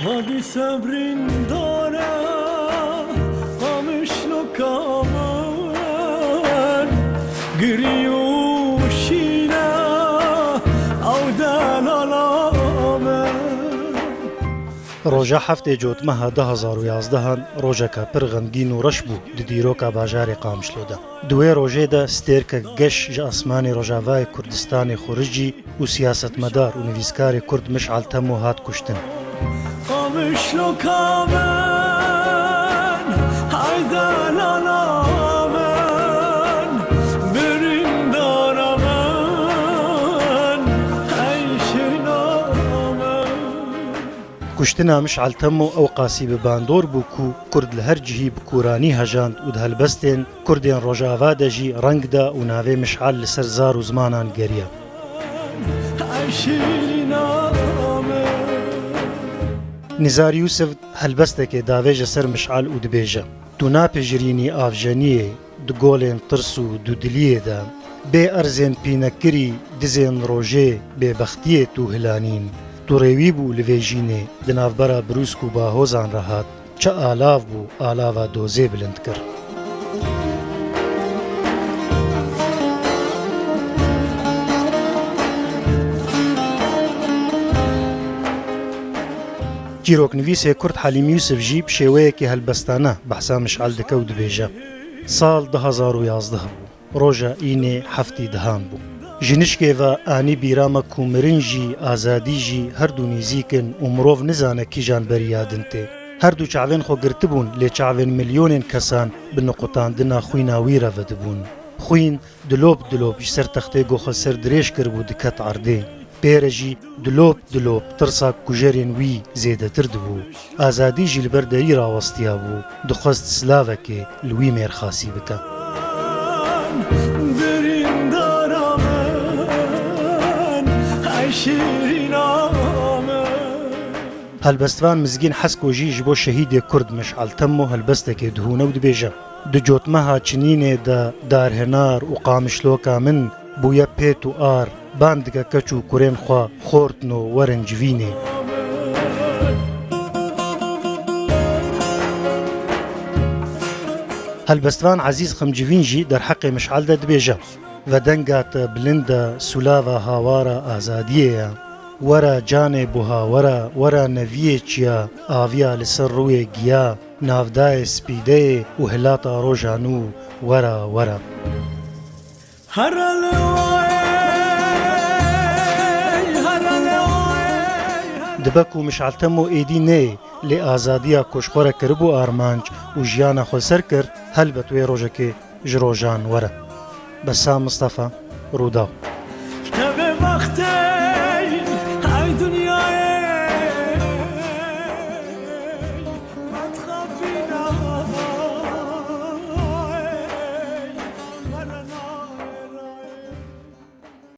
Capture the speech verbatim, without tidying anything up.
Hadi sebrîn dare, qamişloka min, girî û şîne, ew delala min. Roja heftê Cotmeha du hezar û yazdehan rojeke pir xemgîn û reş bû di dîroka bajarê Qamişlo de. Di wê rojê de stêrkek geş ji asmanê Rojavayê Kurdistanê xuricî û siyasetmedar û nivîskarê Kurd Mişal Temo hat kuştin. Qamişloka min, hey delala min, birîndara min, hey şîna min. Kuştina Mişal Temo ew qasî bi bandor bû ku Kurd li her cihî bi kûranî hejand û di helbestên Kurdên Rojava de jî reng da û navê Mişal li ser zar û zimanan geriya. Nizar Yûsif helbestekê davêje ser Mişal û dibêje, Tu napijirînî avjeniyê di golên tirs û dudiliyê de, bê erzên pînekirî dizên rojê bêbextiyê tu hilanîn. Tu rêwî bû li vê jînê di navbera brûsk û bahozan re hat. Çi alav bû, alava dozê bilind kir. Çîroknivîsê Kurd Helîm Yûsif jî bi şêweyekî helbestane behsa Mişal dike û dibêje, Sal du hezar û yazdeh bû. Roja înê heftî dehan bû. Ji nişkê ve anî bîra me ku mirin jî, azadî jî her du nêzîk in û mirov nizane kîjan beriya din tê. Her du çavên xwe girtibûn, lê çavên milyonên kesan bi niqutandina xwîna wî re vedibûn. Xwîn dilop dilop ji ser textê ku xwe ser dirêj kiribû diket erdê. Pê re jî dilop dilop tirsa kujerên wî zêdetir dibû. Azadî jî li ber derî rawestiyabû, dixwest silavekê li wî mêrxasî bike. Birîndara min, ey şîrîna min. Helbestvan Mizgîn Hesko jî ji bo şehîdê Kurd Mişal Temmo helbestekê dihûne û dibêje, Di cotmeha çinînê de darhenar û qamişloka min bûye pêt û ar, ban dike keç û kurên xwe, xortno werin civînê. Helbestvan Ezîz Xemcivîn jî derheqê Mişal de dibêje, Vedenga te bilind e, sûlava hawara azadiyê ye. Were canê buha, were, were neviyê çiya, aviya li ser rûyê giya, navdayê spîdeyê û hilata roja nû, were, were. Dibe ku Mişal Temo êdî neyê, lê azadiya ku ji xwe re kiribû armanc û jiyana xwe ser kir, helbet wê rojekê ji rojan were. Bessam Mistefa, Rûdaw. Tevê wextê